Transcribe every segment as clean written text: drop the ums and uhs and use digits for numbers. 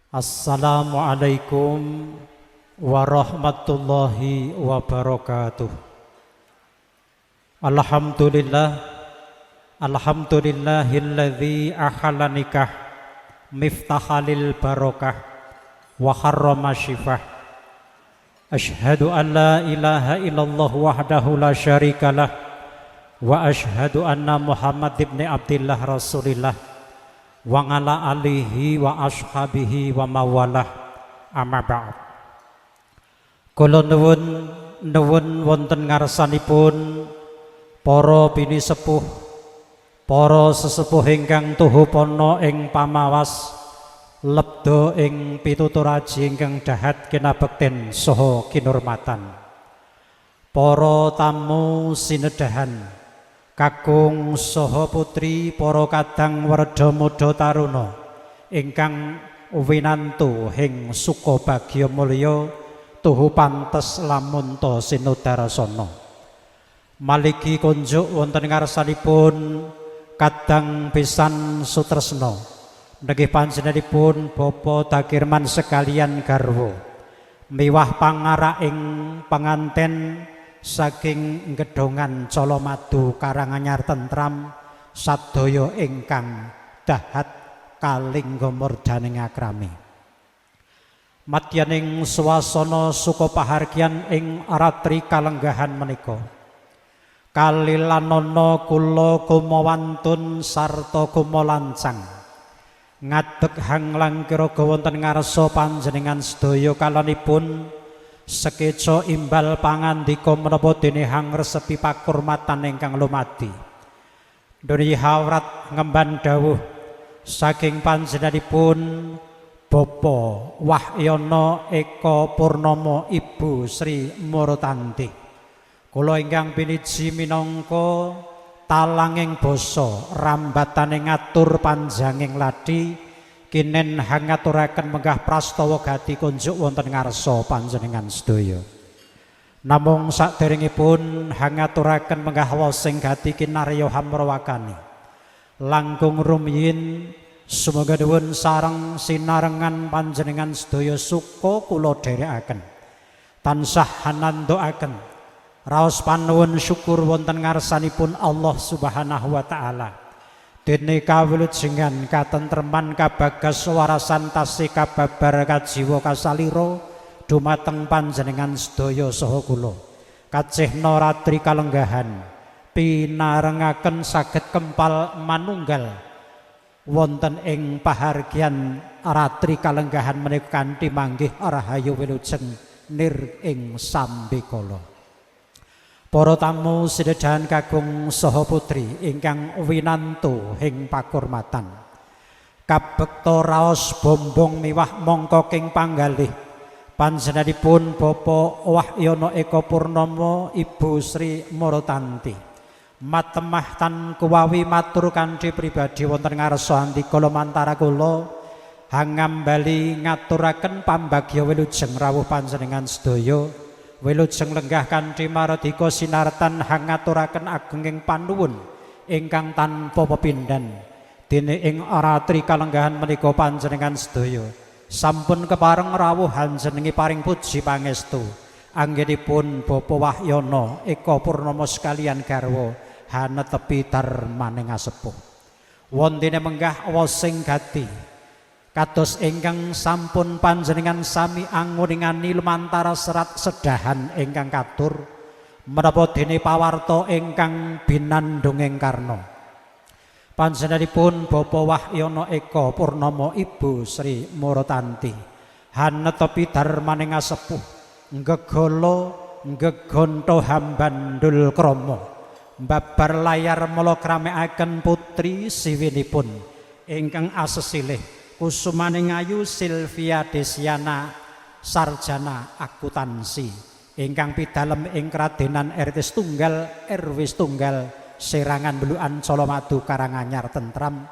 Assalamualaikum warahmatullahi wabarakatuh. Alhamdulillah, alhamdulillahilladzi ahalla nikah miftahalil barakah wa harrama syifah. Ashhadu an la ilaha illallah wahdahu la syarikalah wa ashhadu anna Muhammad ibn Abdillah Rasulillah wa ala alihi wa ashabihi wa mawalah, amma ba'd. Kula nuwun nuwun wonten ngarsanipun para pinisepuh, para sesepuh ingkang tuhu pana ing pamawas lebda ing pitutur aji ingkang dahat kinabekten saha kinurmatan. Para tamu sinedahan kakung saha putri, para kadang werda muda taruna ingkang winantu ing suka bagya mulya tuhu pantes lamunta sinudarasana. Maliki kunjuk wonten ngarsanipun kadang pisan sutresna nggih panjenenganipun Bapak Dakirman sekalian garwa miwah pangarak ing penganten saking Gedongan Colomadu Karanganyar Tentram, sadaya ingkang dahat kalingga murdaning akrami. Madyaning swasana suka pahargyan ing ratri kalenggahan menika, kalilanana kula kumawantun sarta kumalancang ngadeg hanglangkiraga wonten ngarsa panjenengan sedaya kalanipun sekeca imbal pangandika menapa dene hang resepi pakurmatan ingkang lumadi. Doni hawrat ngemban dawuh saking panjenenganipun Bapa Wahyono Eko Purnomo, Ibu Sri Murtanti. Kula ingkang piniji minangka talanging basa rambatane ngatur panjanging lathi kinen hangaturaken menggah prastawa gati kunjuk wonten ngarsa panjenengan sedaya. Namung saderengipun hangaturaken menggah wasing gati kinarya hamrawakani. Langkung rumiyin sumangga nuwun sareng sinarengan panjenengan sedaya suka kula dherekaken. Tansah hanandokaken raos panuwun syukur wonten ngarsanipun Allah Subhanahu wa taala. Dene kawilujengan katentreman kabagas warasan tasih kababar kajiwa kasalira dumateng panjenengan sedaya saha kula. Kacihna ratri kalenggahan pinarengaken saged kempal manunggal wonten ing pahargyan ratri kalenggahan menika kanthi manggih rahayu wilujeng nir ing sambikala. Para tamu sinedahan kakung saha putri ingkang winantu ing pakurmatan. Kabekta raos bombong miwah mangka king panggalih panjenenganipun Bapak Wahyono Eko Purnomo, Ibu Sri Morotanti. Matemah tan kuwawi matur kanthi pribadi wonten ngarsa andika lumantara kula hangambali ngaturaken pambagya wilujeng rawuh panjenengan sedaya. Wilujeng lenggah kanthi maradika sinartan hangaturaken agenging panuwun ingkang tanpa pepindhan. Dene ing ratri kalenggahan menika panjenengan sedaya sampun kepareng rawuh hanjenengi paring puji pangestu anggenipun Bapak Wahyono Eko Purnomo sekalian garwa hanetepi darmaning asepuh. Wontene menggah wasing gati kados ingkang sampun panjenengan sami anguningani lumantara serat sedahan ingkang katur menapa dene pawarta ingkang binandhunging karna. Panjenenganipun Bapak Wahyono Eko Purnomo, Ibu Sri Morotanti hanetepi darmaning asepuh nggegala nggegonto hambandul krama babar layar mala kramekaken putri siwinipun ingkang asesilih Kusumaning Ayu Silvia Desiana, sarjana akuntansi ingkang pidalem ing Kradenan RT setunggal RW setunggal Serangan Belukan Colomadu Karanganyar Tentram,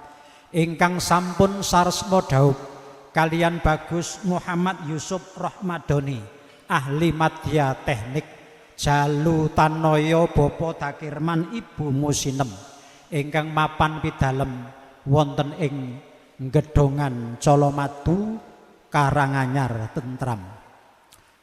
ingkang sampun saresma dhaup kalian Bagus Muhammad Yusuf Rahmadoni, ahli madya teknik Jalu Tanoyo Bapak Dakirman, Ibu Musinem ingkang mapan pidalem wonten ing Gedongan Colomadu. Karanganyar tentram.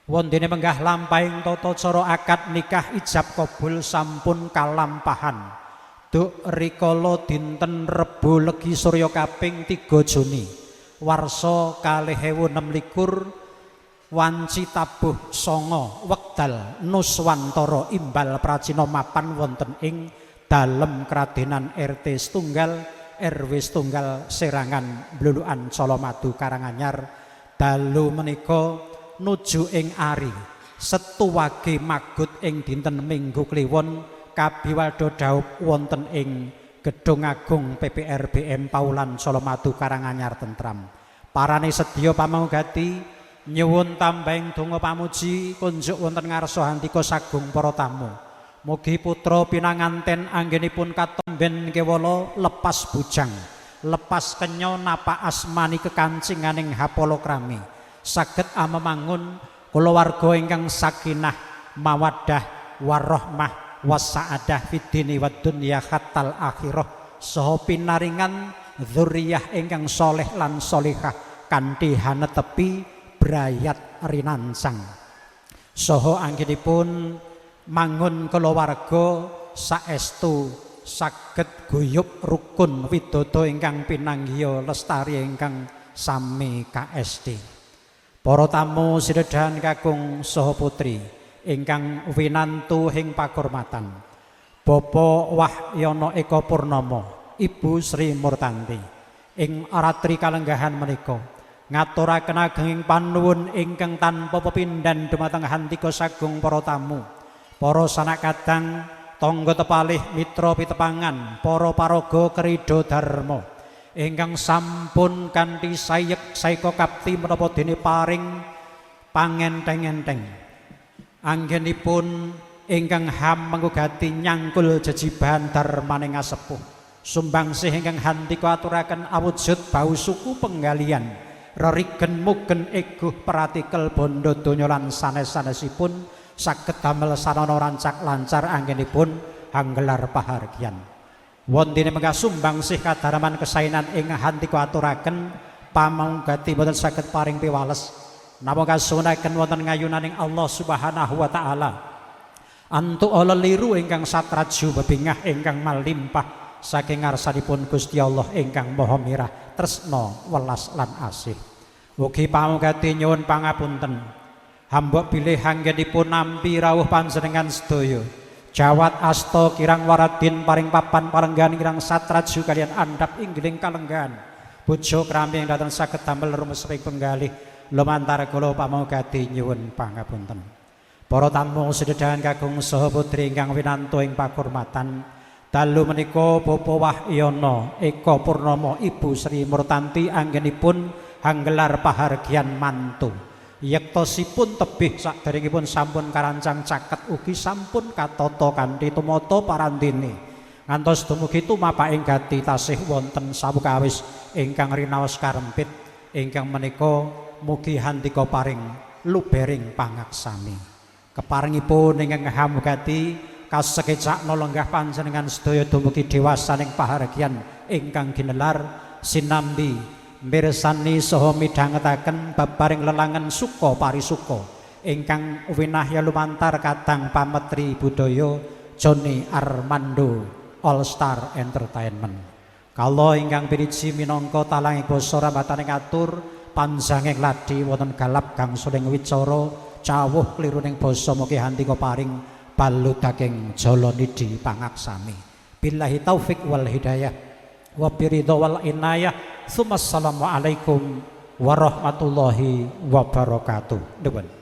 Wondene menggah lampahing tata cara akad nikah ijab kabul sampun kalampahan. Duk rikala dinten Rebo Legi Surya kaping 3 Juni warsa 2026 wanci tabuh 9 wekdal nuswantara imbal pracina mapan wonten ing dalem Kradenan RT setunggal RW setunggal Serangan Blulukan Colomadu Karanganyar dalu menika nuju ing ari Setu Wage Magut ing dinten Minggu Kliwon kabiwalda dhaup wonten ing Gedung Agung PPRBM Paulan Colomadu Karanganyar tentram. Parane sedya pamangugati nyuwun tambahing donga pamuji kunjuk wonten ngarsa handika sagung para tamu. Mugi putra pinanganten anggenipun katemben kewala lepas bujang, lepas kenya napak asmani kekancinganing hapala krami. Saged amemangun kulawarga ingkang sakinah, mawaddah, warahmah, wasaadah fid wad dunya hatal akhirah saha pinaringan dzurriyyah ingkang soleh lan solihah kanthi hanetepi brayat rinancang saha anggenipun mangun kulawarga saestu saged guyub rukun widodo ingkang pinanggiya lestari ingkang sami KSD. Para tamu sinedahan kakung saha putri ingkang winantu ing pakurmatan. Bapak Wahyono Eko Purnomo, Ibu Sri Murtanti ing ratri kalenggahan menika ngaturaken agenging panuwun ingkang tanpa pepindhan dumateng handika sagung para tamu, para sanak kadang, tangga tepalih, mitra pitepangan, para paraga krida dharma ingkang sampun kanthi sayek saeka kapti menapa dene paring pangenteng-enteng anggenipun ingkang hamengugati nyangkul jejibahan dharmaning asepuh. Sumbangsih ingkang handika aturaken awujud bau suku penggalian rerigen mugen eguh pratikel bondo donya lan sanes-sanesipun saged damel sarana rancak lancar anggenipun hanggelar pahargyan. Wondene menggah sumbangsih kadaraman kesainan ing handika aturaken pamangugati boten saged paring piwales namung kasuwunaken wonten ngayunaning Allah Subhanahu wa taala. Antuk leliru ingkang satraju bebingah ingkang malimpah saking ngarsanipun Gusti Allah ingkang Maha Mirah tresna welas lan asih. Mugi pamugati nyuwun pangapunten. Hambok bilih anggenipun nampi rawuh panjenengan sedaya. Jawat asta kirang waradin paring papan palenggahan kirang satraju kalian andhap inggiling kalenggahan. Bojo krami ing dhateng saged damel rumeseping penggalih lumantar kula pamugati nyuwun pangapunten. Para tamu sedhedahan kakung saha putri ingkang winantu ing pakurmatan, dalu menika Bapak Wahyono Eko Purnomo, Ibu Sri Murtanti anggenipun hanggelar pahargyan mantu. Yektosipun tebih saderengipun sampun karancang caket ugi sampun katata kanthi tumata parandene. Ngantos dumugi tumapaking gati tasih wonten sawukawis ingkang rinaos karempit ingkang menika mugi handika paring lubering pangaksami. Keparengipun ingkang hamugati kasekecakna lenggah panjenengan sedaya dumugi dewasaning pahargyan ingkang ginelar sinambi mirsani saha midhangetaken babaring lelangan suka parisuka ingkang winahya lumantar kadang pametri budaya Joni Armando All Star Entertainment. Kala ingkang piniji minangka talang basa rambataning atur panjanging ladi wonten galap gangsuling wicara cawuh kliruning basa mugi handika paring baludaking jala nidhi pangaksami. Billahi taufik wal hidayah wa biridha wal inayah. Assalamualaikum warahmatullahi wabarakatuh. Nuwun.